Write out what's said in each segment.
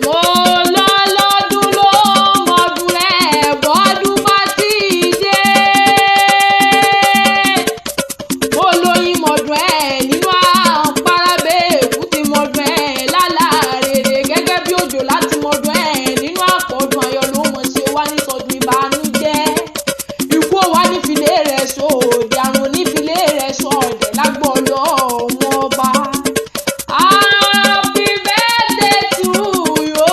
Mo lọ lọ́dún ló mọ̀dún rẹ̀ bọ́dún bá ti dé. Mo lóyún mọ̀dún ẹ̀ nínú àpárá èkúté mọ̀dún ẹ̀ lálàrèrè gẹ́gẹ́ bí òjò láti mọ̀dún ẹ̀ nínú àpọ̀dún ayọ̀ ló mọ̀ ṣe wá nítọ́jú ìbànújẹ́. Ikú ò wá nífilé rẹ̀ sóòdì, àrùn nífilé rẹ̀ sọ̀dẹ̀ lágbó Ọlọ́run ọba. Happy birthday to you.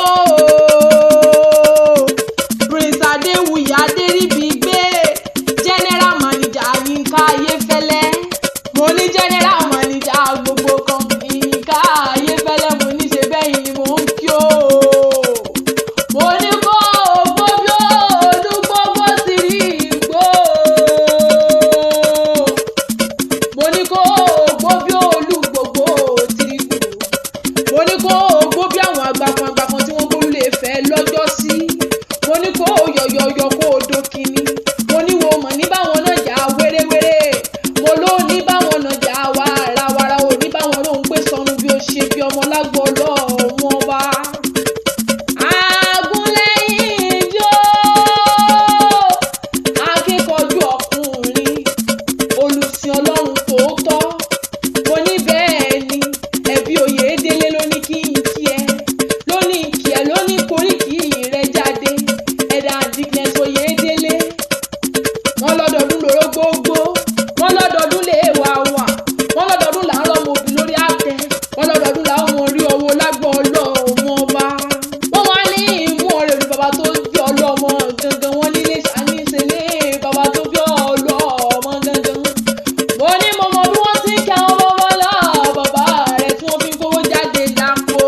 Prince Adéwuyì Adéríbigbé, General Manager Yínká Ayéfẹ́lẹ́. Mo ní General Manager gbogbo kan, Yínká Ayéfẹ́lẹ́, mo ní ṣe bẹ́yìn ni mò ń kí o. Mo ní kó o gbó bí olúgbógbó ti rí igbó. Mo ní kó o gbó bí olúgbògbò ti rí gbò. Mo ní kó o gbó bí àwọn àgbàkan àgbàkan tí wọ́n gbólúlé fẹ́ lọ́jọ́ sí. Mo ní kó o yọ̀yọ̀yọ̀ kó o dókinni. Mo ní wo mọ̀ ní báwọn náà jà wéréwéré. Mo ló ní báwọn náà jà wàràwàrà, ò ní báwọn lóhùn pé sọnù bí ó ṣe bí ọmọ lágbo Ọlọ́run ọba. Agúnlẹ́yìn jó, akíkanjú ọkùnrin, olùsìn Ọlọ́run tòótọ́. Mo ní bẹ́ẹ̀ ni, ẹbí Oyèdélé ló ní kí n kí ẹ, ló ní kí ẹ, ló ní koríki rẹ jáde. Ẹ̀dá Dickness Oyèdélé. Wọ́n lọ́dọọdún lóró gbogbo, wọ́n lọ́dọọdún lè wà wà, wọ́n lọ́dọọdún là ń rọ́mọ òbí lórí àtẹ, wọ́n lọ́dọọdún là ń mọ rí ọwọ́ lágbó Ọlọ́run ọba. Wọ́n wá ní ìmú ọ̀rẹ́ olú bàbá tó bí ọlọ́mọ gangan, wọ́n nílé ṣàníṣe bàbá tó bí ọlọ́mọ gangan. Mo ní mo mọ bí wọ́n ti ń kí àwọn ọmọ ńlá bàbá rẹ̀ tí wọ́n fi ń kówó jáde lápò.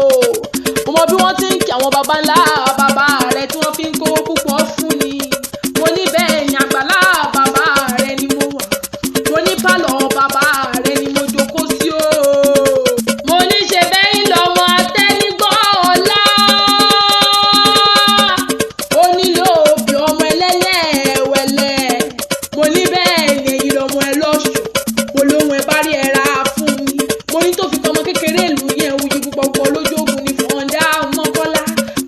Mo mọ bí wọ́n ti ń kí àwọn baba ńlá bàbá rẹ̀ tí wọ́n fi ń kówó púpọ̀ fún ni. Mo ní bẹ́ẹ̀ ni àgbàlá bàbá rẹ̀ ni mo wà. Mo ní pálọ̀ bàbá rẹ̀ ni mo jókòó sí o. Mo ní ṣe bẹ́yìn lọ́mọ atẹ́nigbọ́ ọ̀la. Ó nílò òbí ọmọ ẹlẹ́lẹ́wẹ̀lẹ̀. Mo ní bẹ́ẹ̀ ni ẹ̀yin lọ́mọ ẹ lọ́ṣọ̀ọ́. Mo lóhun ẹ bá rí ẹ ra fún mi. Mo ní tó fi kọ́ ọmọ kékeré ìlú yẹn wuyi púpọ̀ púpọ̀ lójú ogun ní Fọ̀ǹdà Mọ́kọ́lá.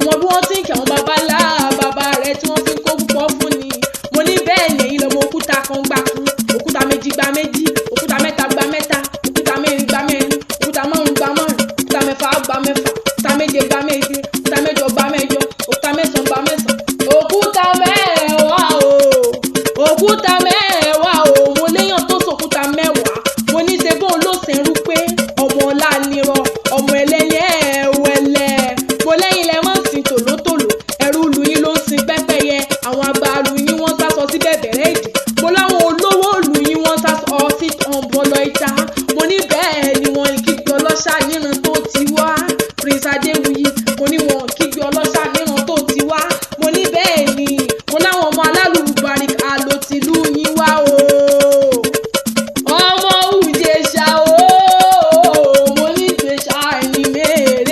Mo mọ bí wọ́n ti ń kí àwọn baba ńlá bàbá rẹ̀ tí wọ́n fi ń kó púpọ̀ fún ni. Mo ní bẹ́ẹ̀ ni ẹ̀yin lọ́mọ òkúta kan gbà kan, òkúta méjì gba méjì, òkúta mẹ́ta gba mẹ́ta, òkúta mẹ́rin gba mẹ́rin, òkúta márùn-ún gba márùn-ún, òkúta mẹ́fà gba mẹ́fà, òkúta méje gba méje, òkúta mẹ́jọ gba mẹ́jọ, òkúta mẹ́sàn-án gba mẹ́sàn-án. Òkúta mẹ́wàá o, òkúta mẹ́wàá o, mo léèyàn tó sòkúta mẹ́wàá. Mo ní ṣe bóun ló ṣẹ̀rú pé ọmọ ọlá nírọ̀, ọmọ ẹlẹ́ni ẹ̀wẹ̀lẹ̀. Mo lẹ́yìn lẹ máa ń sin tòlótòló, ẹrú ìlú yín ló ń sin pẹ́pẹ́yẹ, àwọn àgbà ìlú yín wọ́n sá sọ sí bẹ̀bẹ̀rẹ̀ èdè. Mo láwọn olówó ìlú yín wọ́n sá sọ sí ọ̀nbọ̀lọ̀ ìta. Mo ní bẹ́ẹ̀ ni wọ́n kígbe ọlọ́ṣà níran tó ti wá. Prince Adéwuyì, mo ní wọn kígbe ọlọ́ṣà níran tó ti wá. Mo ní bẹ́ẹ̀ ni, mo láwọn ọmọ alálùbárí àlòtìlú yín wá o. Ọmọ Ìjẹ̀ṣà o, mo ní Ìjẹ̀ṣà ẹni mẹ́rin.